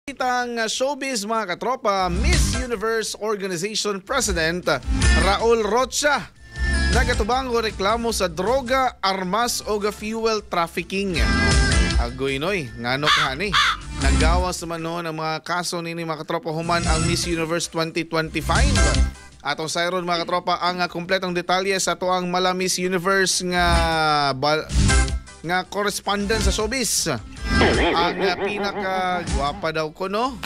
Balitang showbiz, mga katropa, Miss Universe Organization President Raul Rocha nagatubang og reklamo sa droga, armas o fuel trafficking. Agoy noy, ngano ka ni? Nanggawas naman no ng mga kaso nini, mga katropa, human ang Miss Universe 2025. Atong sayron, mga katropa, ang kumpletong detalye sa atoang mala Miss Universe nga correspondent sa showbiz. Ang pinaka gwapa daw kuno,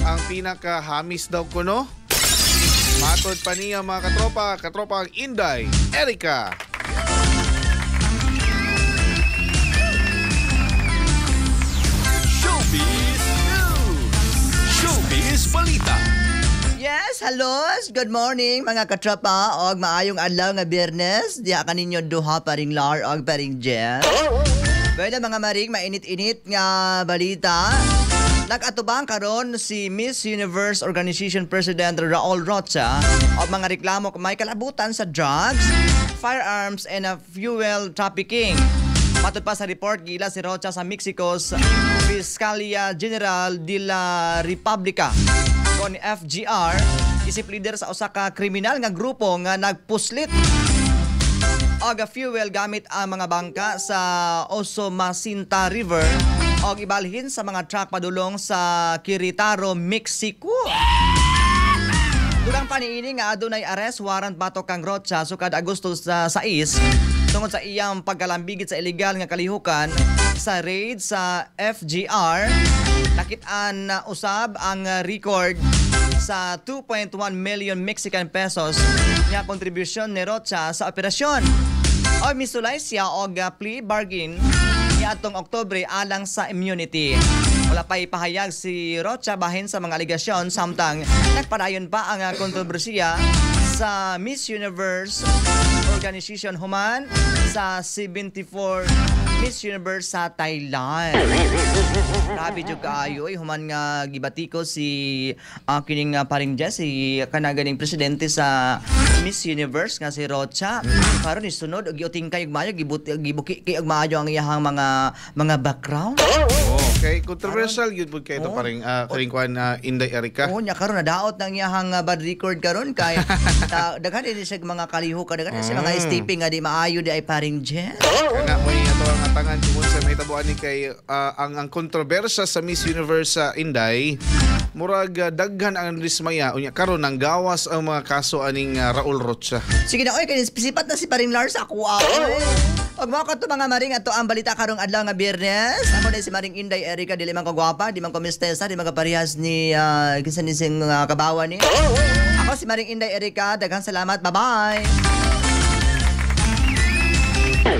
ang pinaka hamis daw kuno. Matod pa niya, mga katropa, katropa ang Inday Erika. Showbiz News. Showbiz Balita. Yes, hello. Good morning, mga katropa, og maayong adlaw nga Biyernes. Diha kaninyo duha, paring Lar og paring Jess. Bueno, mga maring, mainit-init nga balita. Nag-atubang karon si Miss Universe Organization President Raul Rocha og mga reklamo kung may kalabutan sa drugs, firearms and fuel trafficking. Matod pa sa report, gila si Rocha sa Mexico's Fiscalia General de la Republica kon FGR isip leader sa usa ka kriminal nga grupo nga nagpuslit og fuel gamit ang mga bangka sa Osomacinta River og ibalhin sa mga truck padulong sa Querétaro, Mexico. Dugang pa niini nga adunay arrest warrant batok kang Rocha sukad Agosto sa 6 tungod sa iyang pagkalambigit sa illegal nga kalihukan sa raid sa FGR. Nakit-an na usab ang record sa 2.1 million Mexican pesos nga kontribusyon ni Rocha sa operasyon. O misulay siya og plea bargain niadtong Oktubre alang sa immunity. Wala pa ipahayag si Rocha bahin sa mga alegasyon samtang nagpadayon pa ang kontrobersiya sa Miss Universe Organization human sa 74 Miss Universe sa Thailand. Grabe jud kaayo eh, human nga gibatiko si kining paring Jess, si kanaganing presidente sa Miss Universe nga si Rocha. Karon ni sunod og giuting kay og maayo, gibuki kay og maayo ang iyahang mga background. Okay, controversial yun pud kay ito paring karing kuan Inday Erika. Oo, nya karon nadaot nang iyahang bad record karon kay daghan din siya mga kalihok, daghan din siya mga stepping nga di maayo di ay, paring Jess. Kana mo ato ang atangan kung sa may tabuan ni kay ang kontrobersya sa Miss Universe sa Inday, murag daghan ang dismaya unya karon nang gawas ang mga kaso aning Raul Rocha. Sige na oy, kay sipat na si paring Lars ako oy. Og mao kadto, mga maring, ato ang balita karong adlaw nga Biyernes. Ako na si Maring Inday Erika, dili man ko gwapa, di man ko mistesa, di man ko parehas ni kinsa ni sing kabawa ni. Ako si Maring Inday Erika, daghang salamat. Bye-bye.